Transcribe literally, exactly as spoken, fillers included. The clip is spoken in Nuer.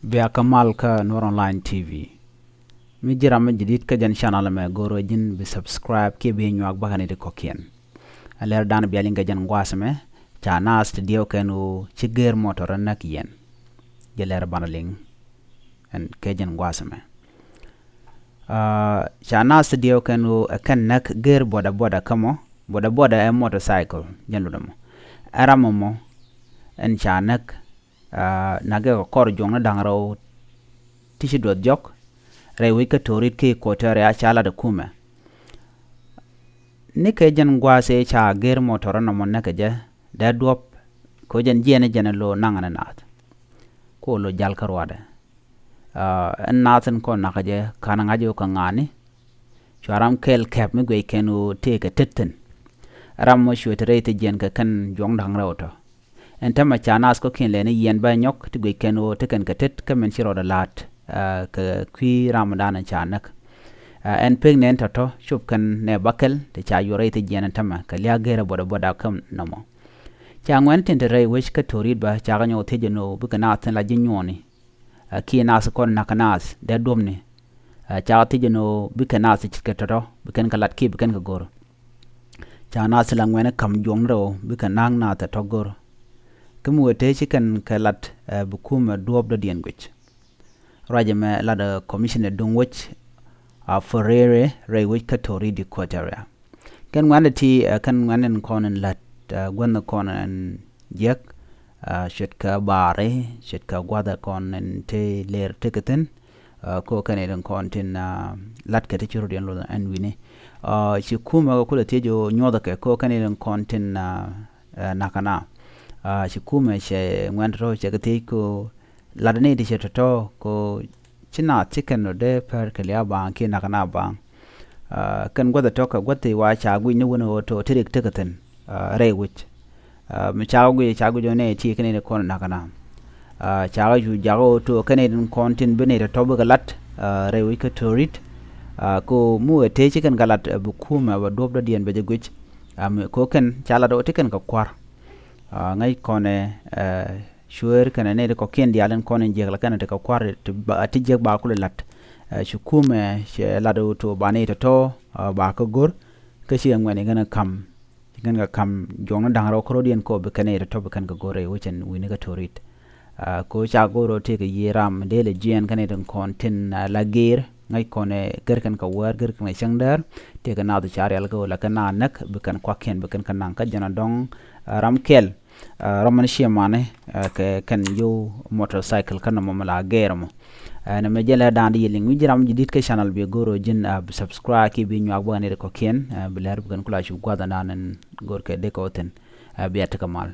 Bia kä mal kä Nuɔr Online T V. Mi ji̱ ram mi jadid kä jɛn channel mɛ, go̱o̱r ɣöö ji̱n bi subscribe kiɛ bi nyuak bäkɛn i̱ ti kɔ̱kiɛn. Ɛ lɛr dan bia liŋ kɛ jɛn gua̱a̱th mɛ, ca naath ti diɛw kɛn ɣöö ci gër mɔtɔr ɛ näk yɛn. Jɛ lɛr banɛ liŋ ɛn kɛ jɛn gua̱a̱th mɛ. Ca naath ti diɛw kɛn ɣöö ɛ kɛn näk gër boda boda kä mɔ, boda boda ɛ motorcycle jɛn lotdɛ mɔ. Ɛ ram mɔ mɔ ɛn ca näk, nakɛ kɛ kɔr juɔ̱ŋ ni da̱ŋ rɛw ti ci duɔth jɔk rɛy wec kä Torit kä Equatoria ca lat ɛ kumɛ. Ni kɛ jɛn gua̱a̱th ëë ca gër mɔtɔr nɔmɔ näk kɛ jɛ dee duɔ̱p kɛ jɛn jiɛn jɛn lo naŋ ni naath. Ko lo jal kä ruadɛ. Ɛn naath in kɔn nakä jɛ kan ŋa̱c ɣöö kɛ ŋa̱ni. Cua ram kɛl kɛp mi guic kɛn ɣöö tëë kɛ tet thi̱n. Ram mɔ cuɛ te rɛy thi̱n jiɛn kɛ kɛn juɔ̱ŋ da̱ŋ rɛw tɔ. Ɛn tämɛ ca naath kɔ̱kiɛn lɛni yɛn bä nyɔk ti guic kɛn ɣöö ti kɛn kɛ tet kä min ci rɔɔdɛ la̱a̱t kɛ kui̱ ramdan ca näk. Ɛn pek nɛn tɔ̱tɔ̱ cop kɛn nɛ bäkɛl ti ca yuɔr rɛy thi̱n jiɛn ɛn tämɛ kɛ lia̱a̱ gërɛ boda boda kä nɔmɔ. Ca ŋuɛn tin te rɛy wec kä Torit bä cakɛ nyɔk thiec ɛn ɣöö bikɛ naath thi̱n la ji̱ nyuɔɔni. Kiɛ naath kɔn nakä naath dee duɔ̱pni. Cakɛ thiec ɛn ɣöö bikɛ naath ce̱tkɛ tɔ̱tɔ̱ bikɛn kɛ lat kiɛ bikɛn kɛ go̱r. Ca naath la ŋuɛni ka̱m juɔ̱ŋ rɛw bikɛ na̱a̱ŋ naath ɛ tɔ̱ go̱r. Kä mi wee tëë ci kɛn kɛ lat bi kumɛ duɔ̱ɔ̱p dɔ̱diɛn guic. Ruacɛ mɛ lat ɛ commissioner duŋ wec a Furere rɛy wec kä Torit Equatoria. Kɛn ŋuɛ̈ndɛ ti kɛn ŋuɛ̈ndɛ in kɔn in la̱t guänh kɔn in jiäk. Ce̱tkɛ baari ce̱tkɛ gua̱thɛ kɔn in te lëër tekɛ thi̱n. Ko kɛn in kɔn tin la̱t kɛ ti ci rot yɛn loth ɛn wi̱ni. Ci kumɛ kɛ kulɛ thiec ɣöö nyuɔthɛ kɛ ko kɛn in kɔn tin nakä na. Ci kumɛ cɛ ŋuɛ̈n tɔ̱tɔ̱ cɛ kɛ thiec ko lat ni ti cɛ tɔ̱tɔ̱ ko ci naath ci kɛn rɔ dee pär kɛ lia̱a̱ baaŋ kiɛ nakä na baaŋ. Kɛn guäth ɛ tɔ̱ kɛ guäth ti wa ca guic ni wun ɣöö tɔ̱ ti rik tekɛ thi̱n rɛy wec. Mi ca guic ca guic ɣöö nɛ ti kɛn in kɔn nakä na. Ca cu jak ɣöö tɔ̱ kɛn in kɔn tin bi ni tɔ̱tɔ̱ bikɛ lat rɛy wec kä Torit. Ko mi wee tëë ci kɛn kɛ lat bi kumɛ bɛ duɔ̱p dɔ̱diɛn bɛ jɛ guic. Ko kɛn ca lat ɣöö ti kɛn kɛ kua̱r. Ŋäc kɔnɛ cueer kɛnɛ nɛy ti kɔ̱kiɛn diaal in kɔn in jiäk la kɛnɛ ti kɛ kua̱r ti jiäk ba kulɛ la̱t. Ci kumɛ cɛ lat ɣöö to̱ ba nɛy tɔ̱tɔ̱ ba kä go̱r. Kä cikɛ ŋuɛ̈ni kɛn kɛ ka̱m ci kɛn kɛ ka̱m juɔ̱ŋni da̱ŋ rɛw kä ro̱diɛn kɔ bi kɛn nɛy tɔ̱tɔ̱ bi kɛn kɛ go̱r rɛy wecɛn wi̱ni kä Torit. Ko ca go̱r rɔ tëëkɛ yiëë ram dee lɛ jiɛɛn kɛn nɛy tin kɔn tin la gër ŋäc kɔnɛ gër kɛn kɛ wäär gër kɛn kɛ cäŋ däär. Tëëkɛ naath ca rial kɛ ɣöö la kɛn na näk bi kɛn kuakiɛn bi kɛn kɛ naŋ kä jɛn a dɔ̱ŋ ram kɛl. Ram mɛn ciɛ mani kɛ kɛn yio̱w motorcycle kä nɔmɔ mi la gɛɛr mɔ. Nɛ mɛ jɛn lɛ da̱a̱n di yɛ liŋ wi̱c ji̱ ram ji̱ di̱t kɛ channel bi go̱r ɔ ji̱n bi subscribe ki bi nyuak bä kɛn i̱ kɔ̱kiɛn bi lɛr bi kɛn kula cu gua̱th ɛn da̱a̱n ɛn go̱r kɛ dek ɔ thi̱n. Bi a tekɛ mal.